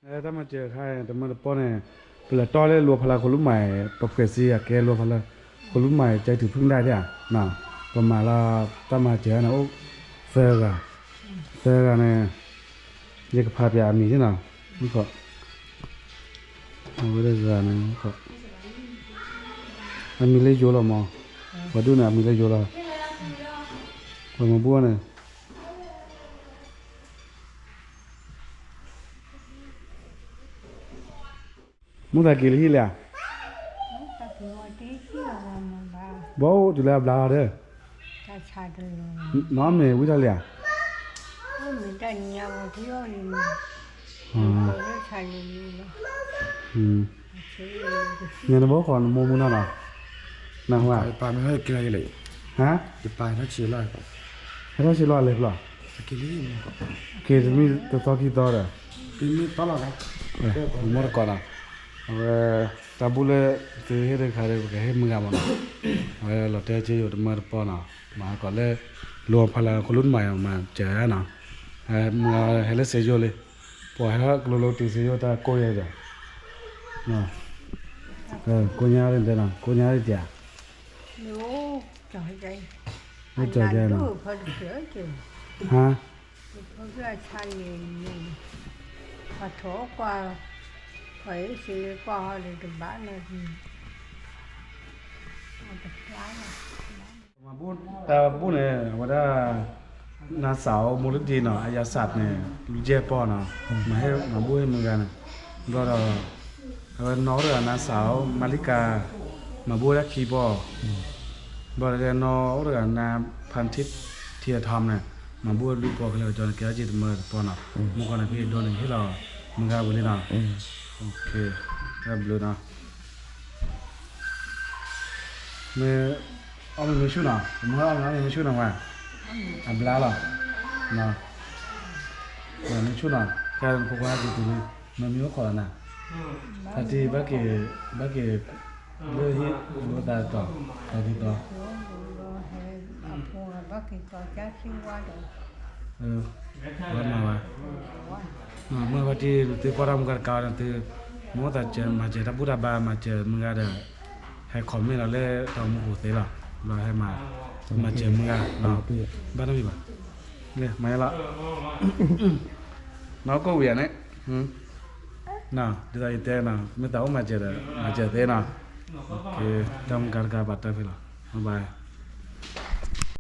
တၢ်မၤစၢၤခါတမၢတပီၢ်န့ၣ် ပလဲၤတီလၢလီၤဖးလၢခိၣ်လူးမး, ပဖှဲးစ့အကဲလီၤဖးလၢ ခိၣ်လူးမးကဲတုၤဖုၣ်ကဒါဒၣ်, ပမၤလၢတၢ်မၤစၢၤန့ၣ်အိၣ်သၢဂၤ, သၢဂၤန့ၣ် ယကဖးပၠးအမံၤန့ၣ်နီၤ, အဝဲတဂၤန့ၣ် အမံၤလၢယိၤလီၤမး, ပှၤဒူၣ်န့ၣ် အမံၤလၢယိၤလီၤ, ပှၤမၤဘူၣ်န့ၣ် မုၢ်သးက့ၤလၢဟံၣ်လဲၣ်, ဘီအိၣ်တုၤလၢအဘျါလီၤဒီး, နီၢ်မ့ၢ်ဝံထီၣ်လံဧါ, န့ၣ်တဘီဃီနမိၢ်မုၢ်နီၢ်နီၤ, နၢ်ဟူဧါ, ဟါ, ဟဲထီၣ်ဆံးလီၤလဲၤဖျီ, က့ၤတမ့ၢ်တသီခံသီဒီး, မ့ၢ်တကီးနီၤ, အဝဲ တၢ်ဘူၣ်လၢ သုဟ့ၣ်တခါဒီး ပကဟ့ၣ်မုၢ်ဂၤမးနီၤ, အဝဲလီၤတဲာ်က့ယိာ်တမၢတပီၢ်နီၤ, မၤဟးကီးလၢ လီၤဖးလၢခိၣ်လူးတမး မၤစၢၤနီၤ, မုၢ်ဂၤဟဲလၢစ့ယိၣ်လံ, ပှၤဟဲထီၣ်ကလိၤလိၤတုၤစ့ယိၣ်တၢ်ကိးယဲဒီး, ကိးညါဒ်တဲနီၤ ကိးညါဒ်တဲဧါ, အိၣ်ကၠီၤကဲနီၤ, ဟါ ပှၤထီၣ်ကွၢ်, ပှၤအ့ၣ်စ့လၢကွၢ်ဟီဒီးတဘၣ်နီၤ, မၤဘူၣ်တၢ်ဘူၣ်န့ၣ် အဝဲဒၣ် နါစးအိၣ်မိၢ်လၢဒ့နီၤ အယါစးန့ၣ် လူၤယဲၢ်ပီၢ်နီၤ, မၤဟ့ၣ်မၤဘူၣ်ဟ့ၣ်မုၢ်ဂၤန့ၣ်, ဘျီဒီး အဝဲနီၢ်အိၣ်တဂၤနါစးအိၣ် မၤလံကၤ မၤဘူၣ်ဝဲဒၣ်ခံပီၢ်, ဘျီဒီးနီၢ်အိၣ်တဂၤနါဖါထံထံအထီမန့ၣ် မၤဘူၣ်ဝဲလွံၢ်ပီၢ် ကလဲၤကီၤကၠီန့ၣ် ကဲအီၣ်က့တမၢတပီၢ်နီၤ, မုၢ်ကီၢ်န့ၣ် ဖဲအံၤဒိန့ၣ် ဟ့ၣ်လီၤမုၢ်ဂၤဝံၤလံနီၤ, တၢ်ဘျုးနီၤ မ့ၢ် အီၣ်မ့ၢ်မ့ၢ်ဆူၣ်နီၤ, မ့ၢ်အီၣ်မ့ၢ်အီၣ်မ့ၢ်မ့ၢ်ဆူၣ်နီၤဝဲ, အဘျါလီၤ, မ့ၢ်ဆူၣ်နီၤ, ခဲနဖိခွါဟဲက့ၤတုၤလံ, မ့ၢ်မ့ၢ်အိၣ်ခိးလီၤနၤ, ဖါတံၢ်ဘၣ်က့ၤ, ဘၣ်က့ၤ, လၢဟံၣ်လိာ်သးတီၤ, တီၤဒ်သိး ဝဲမၤဝဲ, မ့ၢ်ဖါတံၢ် သုကွၢ်တၢ်မုၢ်ဂၤတကးန့ၣ် သု မ့ၢ်အိၣ်သးစၢၤ မၤစၢၤတၢ်ဘူၣ်တၢ်ဘါ မၤစၢၤမုၢ်ဂၤဒီး ဟဲ comment လီၤလၢတၢ်အိၣ်မူပူၤသ့လီၤ, ဘျီဟဲမၤ, မၤစၢၤမုၢ်ဂၤ, ဘၣ်တမံၤဘၣ်, မၤလီၤ, နီၢ်ကိၣ်ဝံၤဧါန့ၣ်, ဒ်သိးယတဲနီၤ မ့ၢ်သးအိၣ်မၤစၢၤဒီး မၤစၢၤသ့နီၤ, တၢ်မုၢ်ဂၤတကးဘၣ်တၢ်ဖဲလီၤ, bye bye.